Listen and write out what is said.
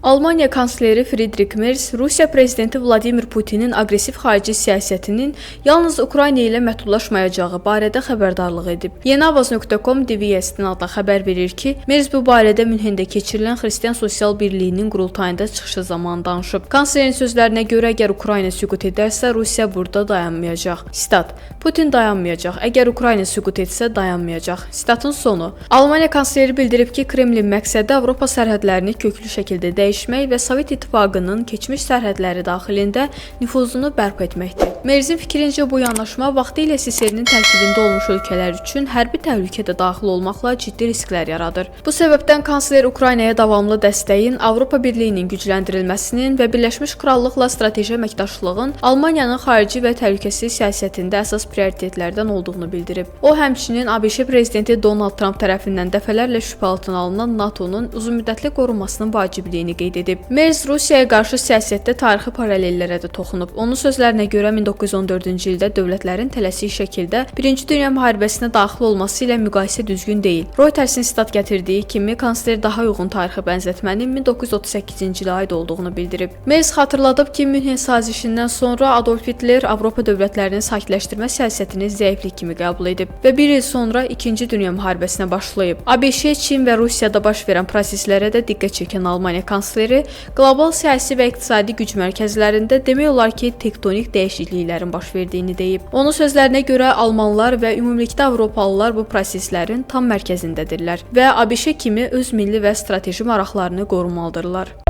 Almaniya kansleri Friedrich Merz Rusiya prezidenti Vladimir Putinin aqressiv xarici siyasətinin yalnız Ukrayna ilə məhdudlaşmayacağı barədə xəbərdarlıq edib. Yeniavaz.com TV-yə istinadan xəbər verir ki, Merz bu barədə Münhendə keçirilən Xristian Sosial Birliyinin qurultayında çıxışı zamanı danışıb. Kanslerin sözlərinə görə, əgər Ukrayna süqut edərsə, Rusiya burada dayanmayacaq. Sitat: Putin dayanmayacaq. Əgər Ukrayna süqut etsə, dayanmayacaq. Sitatın sonu. Almaniya kansleri bildirib ki, Kremlin məqsədi Avropa sərhədlərini köklü şəkildə dəyişmək və Sovet İttifaqının keçmiş sərhədləri daxilində nüfuzunu bərpa etməkdir. Merzin fikrincə bu yanaşma vaxtilə SSR-nin tərkibində olmuş ölkələr üçün hərbi təhlükə də daxil olmaqla ciddi risklər yaradır. Bu səbəbdən kansler Ukraynaya davamlı dəstəyin, Avropa Birliyinin gücləndirilməsinin və Birləşmiş Krallıqla strateji əməkdaşlığın Almaniyanın xarici və təhlükəsizlik siyasətində əsas prioritetlərdən olduğunu bildirib. O, həmçinin ABŞ prezidenti Donald Tramp tərəfindən dəfələrlə şübhə altına alınan NATO-nun uzunmüddətli qorunmasının vacibliyini qeyd edib. Merz Rusiyaya qarşı siyasətdə tarixi paralellərə də toxunub. Onun sözlərinə görə 1914-cü ildə dövlətlərin tələsik şəkildə Birinci Dünya müharibəsinə daxil olması ilə müqayisə düzgün deyil. Reutersin sitat gətirdiyi kimi kansler daha uyğun tarixi bənzətmənin 1938-ci ilə aid olduğunu bildirib. Merz xatırladıb ki, Münhen sazişindən sonra Adolf Hitler Avropa dövlətlərinin sakitləşdirmə siyasətini zəiflik kimi qəbul edib və bir il sonra İkinci Dünya müharibəsinə başlayıb. ABŞ, Çin və Rusiyada baş verən proseslərə də diqqət çəkən Almaniya kansleri qlobal siyasi və iqtisadi güc mərkəzlərində demək olar ki, tektonik dəyişikliklərin baş verdiyini deyib. Onun sözlərinə görə almanlar və ümumilikdə avropalılar bu proseslərin tam mərkəzindədirlər və ABŞ kimi öz milli və strateji maraqlarını qorumalıdırlar.